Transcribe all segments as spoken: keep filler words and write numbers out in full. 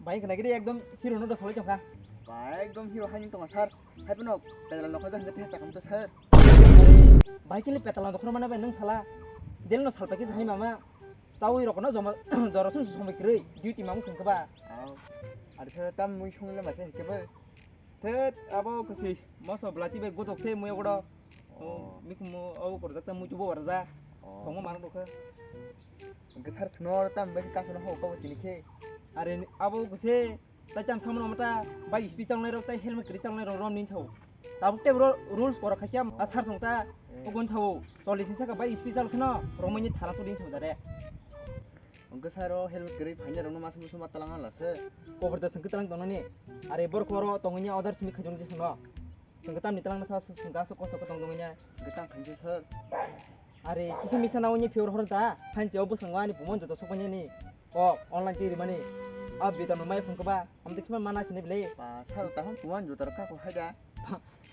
Hai kena gidi ekdom hero no do solai tongkha. Ba ekdom hero hai ning tongo sir. Hai phano pedal no khoja hingke thesta kamto sir. Bai kili pedal no khorma na bai nung sala. Del no salpa kisa hai mama. Chawi rok no joma jora sung sung somoi kwrwi. Duty mamung sung keba. Au. Ari sir tam mui sung le masa hike bai. Thet abo kwswi moso blati bai gotok se mui ogodo. Oh. Mikhumo abo korjak ta mui tubo warja. Oh. Thongma manok dokha. Hingke sir swnor tam bai kasono ho kabo chini khe. Are abo kose tai tam samano mata bai speed chalnai rok tai helmet kwrwi chalnai rok rom nin chao. Tabuk te bro rules kora khakia a sir song ta. Eh. Ogon chao. Chollish ni saka bai speed chal kheno romani thara to din chao dare. Hingke sir o helmet kwrwi phainai rokno masa musu ma talang hala se. Kokor da sengke talang tongnani. Are borok oro tongoni order simi khajong di songno. Sengke tamni talang sa sengke asok kosok tong tongoni. Hingke tang khainse sir. Are kisa misa na oni fiyor hor da. Hanche o bosong ani bumon joto sokoni ni. O online tiri mani. A bita no mai phung keba. Am de kima mana sini bile. Pa sir ta hon bumon joto ka ko haida.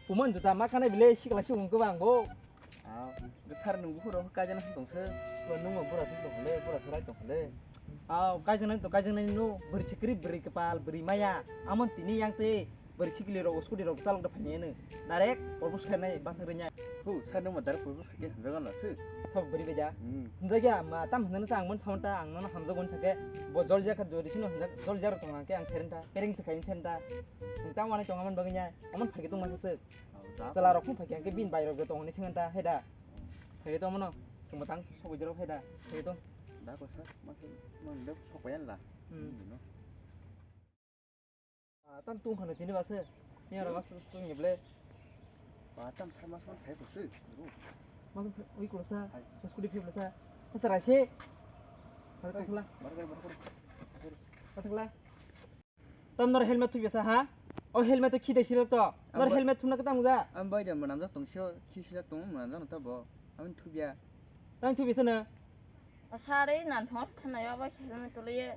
Bumon juta ma kanai bile sikla si wng kwbang bo. Ah, sir nung bukhuk rok kaijana hwn tong se. Nung bo bura se tong le, bura se rai tong le. Ah, kaijana to kaijana no bwrwi sikri bwrwi kwpal bwrwi maya. Amon tini yang te bwrwi sikli rok scooty rok chalok da phani eno. Direct purpose khainai bathang rinya. Hu, sir nung ma direct purpose khaike hwnjago na se. Sab bwrwi beja. Hmm. Hwnjakya ma tam hwnjano sa ang mon samonta ang nono hamjago hwn sake. Bo jol jaka jodi sino hwnjak jol jaro tong ang ke ang serenta. Pereng se khain serenta. Nung tam wanai tong amon bagwi nya. Amon phagi tong masa se. Oh, da. Chwla rok phung phagi ang ke bin bai rok tong ni sengenta heda. Phagi tong mono. Sengbo tang sokoi jero heda. Phagi tong. Da ko sir, masa man dok sokoi an la. Hmm. Hmm, no. Ah, tam tung khano tini base. Ni aro base tung ni ble. Ba tam sir mas man phai ko se. Mas ui ko sa. Hai. Scooty phai sa. Sa rai se. Bar ka sala. Bar ka, bar ka. Ka sala. Tam nor helmet thubi sa ha? O helmet to khidai silak to. Nor helmet thumna ka tang ja. Am bai da manam jak tong sio, khi silak tong manam jak ta bo. Am thubi ya. Tang thubi sa na. Sari nan thong thana ya ba helmet to le.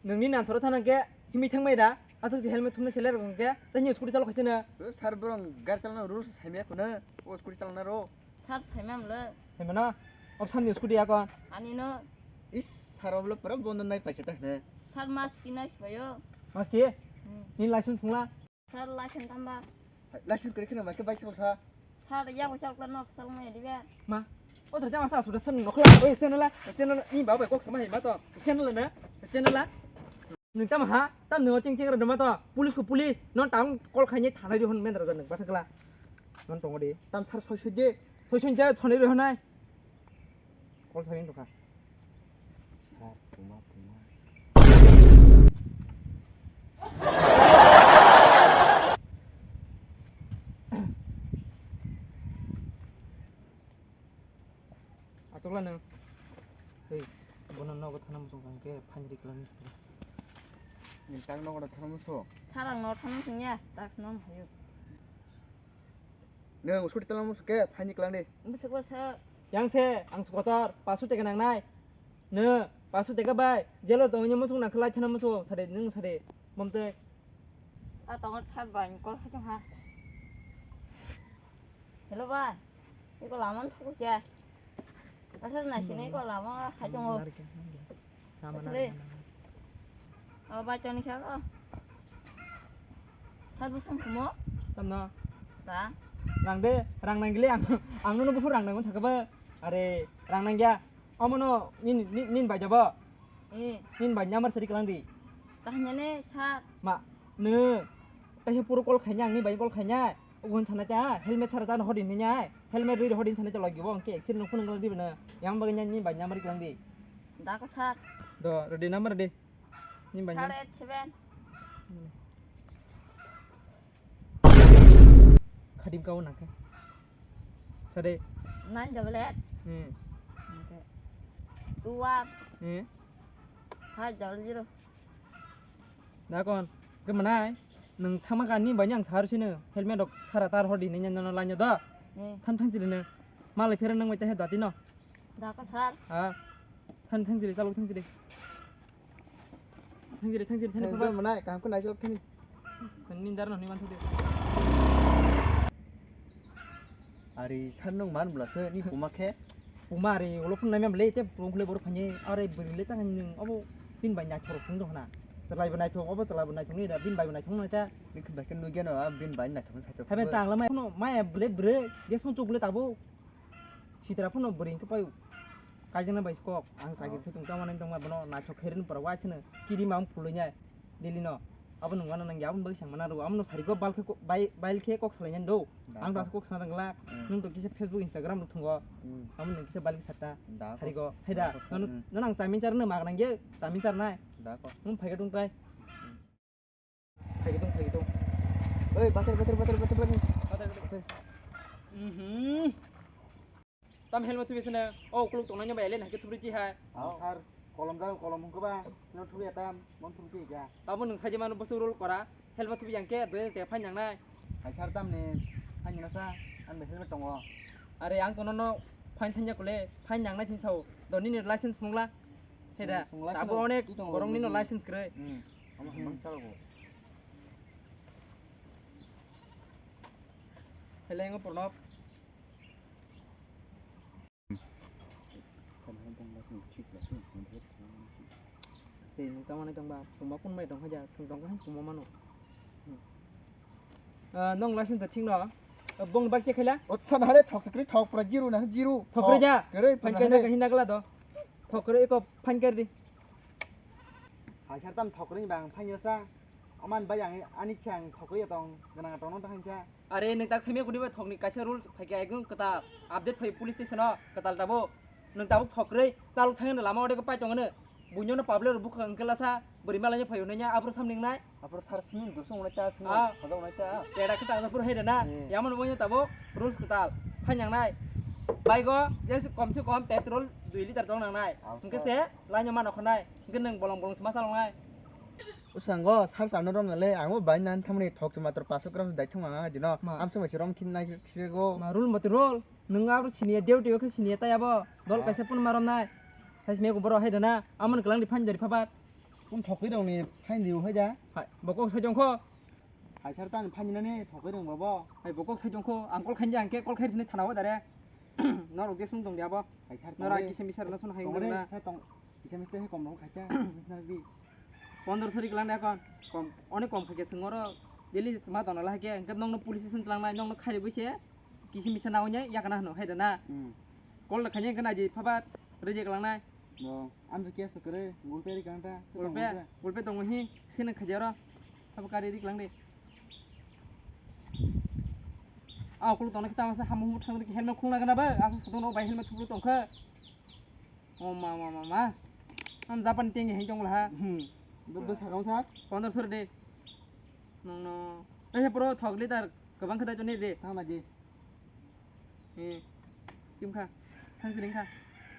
Nungni nan thoro thana ke himi thang mai da. Asuk si helmet thumna sele rong ke. Tani scooty chalo khaisene. Sir borong gar chalna rules saimya kuna. O scooty chalna ro. Sir saimamle. Hemano, option ni scooty ako. Ani no. Is, sir oblo pura bondo nai paikhe ta hne. Sir mask ki nai sibayo. Mask ki? Hmm. Ni license phungla? Sir license tamba. License kore kheno maikhe bike chal sa. Sir ya ko chal klan no chal mai dibe. Ma, o thar jama sa suda san nokla. Oi, channel la, channel ni ba bai kok sama hai ma to. Channel na, channel la. Nung tam ha, tam nung ching ching rwma to, police ko police, non tang call khaini thanai rihon mendra jan nung bathakla. Non tongo di. Tam sar soi soi de. Soi soi de, thonai rihonai. Call thani tokha. Sar, puma, puma. Achukla nung. Hei, bono nogo thana muchung kang ke phanjri klan. Ni tang nogo thana muso. Sarang no thana muchung ya, tak non hayo. Nung scooty tala muso ke phanjri klan di. Bwswk bwswk. Yang se, ang skotor, pasu teka nang nai. Ne, pasu teka bai, jelo tong ni muchung nang khlai thana muso, sade, nung sade. Bomte. A tongo sat bai, call khatung ha. Hello bai. Iko lama thok kya? Asal na sini iko lama khatung o. Asal e. O bai toni sa o. Sat busang kumo? Tamno. Ba. Rang de, rang nang gile ang, ang nono buphur rang nang sakaba. Are, rang nang ya. Omono nin, nin, nin bai jabo. Eh. Nin bai nyamar sari kalang di. Tahnya ne sa. Ma, ne. Kaisa puro call khainai, ang ni bai call khainai. Ugun sana ta, helmet sara ta hodi ni nyai. Helmet ri hodi sana ta lagi bo, ke accident phone nang di bana. Yang bagi nyai ni bai nyamar kalang di. Da ka sa. Do, ready number ready. Ni bai nyam. Sare seven. Hmm. Khadim kau nangkhe. Sade. Nine double eight. Hmm. Nangkhe. Two one. Hmm. Five double zero. Dakon. Ke manai. Nung thama kani bani ang saru sini. Helmet dok sara tar hodi nanya nana lanya da. Hmm. Than thang sini ne. Malai phera nang mai teh dati no. Daka sar. Ha. Than thang sini, chalok thang sini. Thang jiri, thang jiri, thani phunukba. Manai, kaham khe naijalok thani. Sani dar no hwnwi manthogo de. Ari sar nwng man bwla se ni puma khe. Puma ari ulo phunuknai mem le te pung khle borok phani ari bwrwi le tang nwng obo pin bai naithok rok sung do hwna. Chwlai bo naithok, obo chwla bo naithok ni da, bini bai bo naithok no cha. Bini bai khe nugya no, ah, bini bai naithok ni saithok. Hai bai tangla mai, no, maya ble bre, jes mo chukle tabo. Sitra phano bwrwi hwnkhe pai kaijaknai bai kok, ang chakri khe tong tamo nai tongma bono naithok khe rin pora waisano kiri ma phulwi nai daily no. Abo nung wana nangya, aboni bagwi sang mana rw, abono sari go bal khe ko-, bai-, bail khe kok salai nai do. Ang to asa kok sana tangla, nwng to kisa Facebook, Instagram rw thwngo. Amo nwng kisa bail khe sakta. Sari go, hai da, nono, nono ang chamin charno mag nangya, chamin charnai. Nwng phai khe tong tai. Phai khe tong, phai khe tong. Oi, bathar, bathar, bathar, bathar, bathar. Bathar, bathar. Mhm. Tam helmet thubi sene, o kuluk tongnai bai elen hake thubri chi hai. Sir, kolom jang kolom hungkhe ba, no thubi atam, mon thubi chi ja. Tabo nwng saji mano bosu rol kora, helmet thubi yang khe doi te phai nang nai. Hai sir tam ni, phai nang sa, an be helmet tongo. Are ang kono no phai sanya kule, phai nang nai sin sao, doni ni license mungla. Seda, tabo onek borong ni no license kre. Hmm. Ama hemang chalo bo. Hello, Pranab. Tei nwng tamo nai tongba, tongba kun mai tong haja, tong tong hai tongma mano. Ah, nong license da thik no. Ah, bong bak che khaila? O san hare thok sakri thok pura zero na zero. Thok re ja. Kere phan kaina kahi nagla do. Thok re eko phan kar di. Hai sar tam thok re bang phan sa. Aman bai ang ani chang thok re tong gana tong no tang sa. Are nwng tak sami kuni ba thok ni kaisa rule phai khe ekdom kwtal update phai police station o kwtal tabo. Nwng tabuk thok re chalok thang lama ode ko pai tong no. Buino no public rok bukha wngkhe lasa bwrwi malai phai hwnwi nya aphuru samni wngnai. Aphuru sar sini doso wngnai cha sini khoda wngnai cha. Peda khe tang aphuru hai rena. Yamon wngya tabuk rules kwtal phai nangnai. Bike o jesi kom se kom petrol dui liter tong nangnai. Hwnkhe se laino mano khonai. Hwnkhe nwng bolong bolong se ma chalongnai. Usango sar sano rom nale ango bai nan thamni thok se matro paso gram dai thong ang dino. Amsa mai se rom khin nai khe go. Ma rule mate rule. Nwng abo siniya duty o khe siniya tai abo. Dol kaisa phone ma romnai. Hai simi eko borok hai dana. Amon kwlang di phan jari phabar. Phone thokwi rok ni phan di hai da. Hai, bo kok sai jong kho. Hai sar tani phan nani thokwi rok bo. Hai bo kok sai jong kho. Ang call khainja ang khe call khairi sini thana o dare. Norok jesung tong di abo. Hai sar tong. Nora kisa misa rana sun hai tong. Kisa misa hai kom rok khacha. Misna bi. Pondro sori kwlang de kon. Kom, onek kom khaikhe swng oro daily ma tongna lahai khe, hwnkhe nokno police station twlang nai, nokno khairibwi se kisi misa nangwi yakana hwno hai da na. Hmm. Call da khaina hwnkhe naidi phabar reject kwlang nai. Bo, amsa case to kwrwi, Google Pay ri kwlang ta. Google Pay, Google Pay tongo hi, sini khaidi oro. Thabo kari ri kwlang de. Ah, kuluk tongna kita masa hamu hamu thang helmet khulna gana ba, asa sotong no bai helmet thubru tongkha. O ma, ma, ma, ma. Am Japan tengi hai tong laha. Hmm. Bo, bo sakang sa? Pondro sor de. Nong no. Eh, puro thok liter. Kwbang khe dai toni de. Thang na je. Eh. Sim kha. Thang siring kha.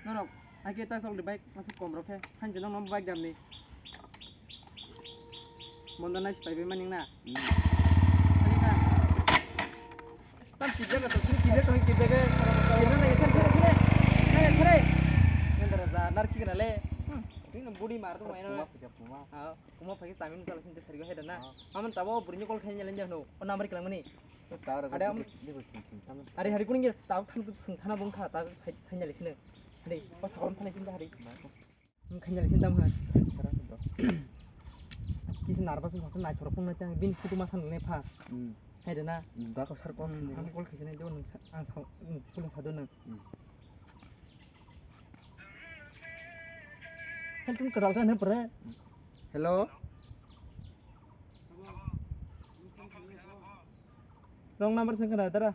Norok. Ake ta sol de bike. Masa kom rok khe. Than je nong no bike dam ni. Bondo nai sipai bai maning na. Hmm. Thani kha. Tam kijak to, sini kijak to, kijak ke. Kijak na, thare, thare, thare. Thare, thare. Nendra ja, nar kijak na le. Hmm. Sini budi mar tu main. Puma, puma. Ah, puma pakai samin kalau sini seri ko hai dana. Ah. Aman tabo buri ni call khain jalan jahno. O number kelang mani. Ada am. Hari hari kuning ya, tabo than sing thana bung kha, tabo sai sai jalan sini. Hari, pas kalau thana sini hari. Wng khainjali sini tamo hai. Kisa nervous wngkha khe naithok rok phunuknai tei bini photo ma sanani pha. Hmm. Hai rwna. Hmm, da kok sar kok. Hmm, ang call khaisani do nwng sa, ang sa, nwng phone sado nwng. Hmm. Hai tun kwtal kha hwnwi pore. Hello. Wrong number se wngkha na dara.